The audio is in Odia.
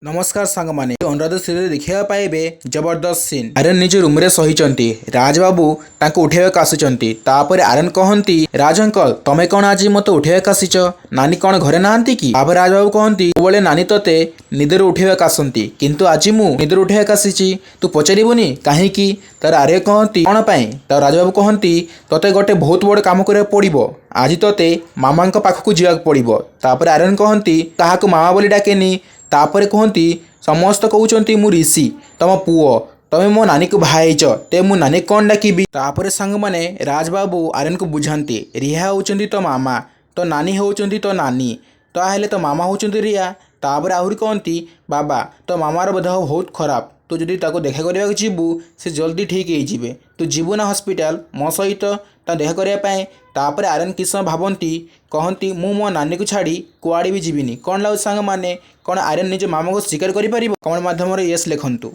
ନମସ୍କାର ସାଙ୍ଗମାନେ, ଅନୁରାଧା ସିରିଏଲ ଦେଖିବାକୁ ପାଇବେ ଜବରଦସ୍ତ ସିନ୍। ଆର୍ୟନ ନିଜ ରୁମରେ ଶୋଇଛନ୍ତି। ରାଜବାବୁ ତାଙ୍କୁ ଉଠେଇବାକୁ ଆସୁଛନ୍ତି। ତାପରେ ଆର୍ୟନ କହନ୍ତି, "ରାଜ ଅଙ୍କଲ, ତମେ କଣ ଆଜି ମତେ ଉଠେଇବାକୁ ଆସିଛ? ନାନୀ କଣ ଘରେ ନାହାନ୍ତି କି?" ତାପରେ ରାଜବାବୁ କହନ୍ତି, "ସବୁବେଳେ ନାନୀ ତତେ ନିଦରୁ ଉଠେଇବାକୁ ଆସନ୍ତି, କିନ୍ତୁ ଆଜି ମୁଁ ନିଦରୁ ଉଠେଇବାକୁ ଆସିଛି। ତୁ ପଚାରିବୁନି କାହିଁକି?" ତାର ଆର୍ୟ କହନ୍ତି, "କଣ ପାଇଁ?" ତ ରାଜବାବୁ କହନ୍ତି, "ତତେ ଗୋଟେ ବହୁତ ବଡ଼ କାମ କରିବାକୁ ପଡ଼ିବ। ଆଜି ତତେ ମାମାଙ୍କ ପାଖକୁ ଯିବାକୁ ପଡ଼ିବ।" ତାପରେ ଆର୍ୟନ କହନ୍ତି, "କାହାକୁ ମାମା ବୋଲି ଡାକେନି।" ତାପରେ କୁହନ୍ତି, "ସମସ୍ତେ କହୁଛନ୍ତି ମୁଁ ରିଷି, ତମ ପୁଅ। ତମେ ମୋ ନାନୀକୁ ବାହା ହେଇଛ, ତେବେ ମୁଁ ନାନୀକୁ କଣ ଡାକିବି?" ତାପରେ ସାଙ୍ଗମାନେ, ରାଜବାବୁ ଆର୍ୟନକୁ ବୁଝାନ୍ତି, ରିହା ହେଉଛନ୍ତି ତୋ ମାମା, ତୋ ନାନୀ ହେଉଛନ୍ତି ତୋ ନାନୀ, ତାହେଲେ ତୋ ମାମା ହେଉଛନ୍ତି ରିୟା। ତାପରେ ଆହୁରି କହନ୍ତି, "ବାବା, ତୋ ମାମାର ଦେହ ବହୁତ ଖରାପ। ତୁ ଯଦି ତାକୁ ଦେଖା କରିବାକୁ ଯିବୁ, ସେ ଜଲ୍ଦି ଠିକ୍ ହେଇଯିବେ। ତୁ ଯିବୁ ନା ହସ୍ପିଟାଲ ମୋ ସହିତ ତାକୁ ଦେଖା କରିବା ପାଇଁ?" ତାପରେ ଆର୍ୟନ କିଛି ସମୟ ଭାବନ୍ତି, କହନ୍ତି, "ମୁଁ ମୋ ନାନୀକୁ ଛାଡ଼ି କୁଆଡ଼େ ବି ଯିବିନି।" କ'ଣ ଲାଗୁଛି ସାଙ୍ଗମାନେ, କ'ଣ ଆର୍ୟନ ନିଜ ମାମାକୁ ସ୍ୱୀକାର କରିପାରିବ? କମେଣ୍ଟ ମାଧ୍ୟମରେ ୟେସ୍ ଲେଖନ୍ତୁ।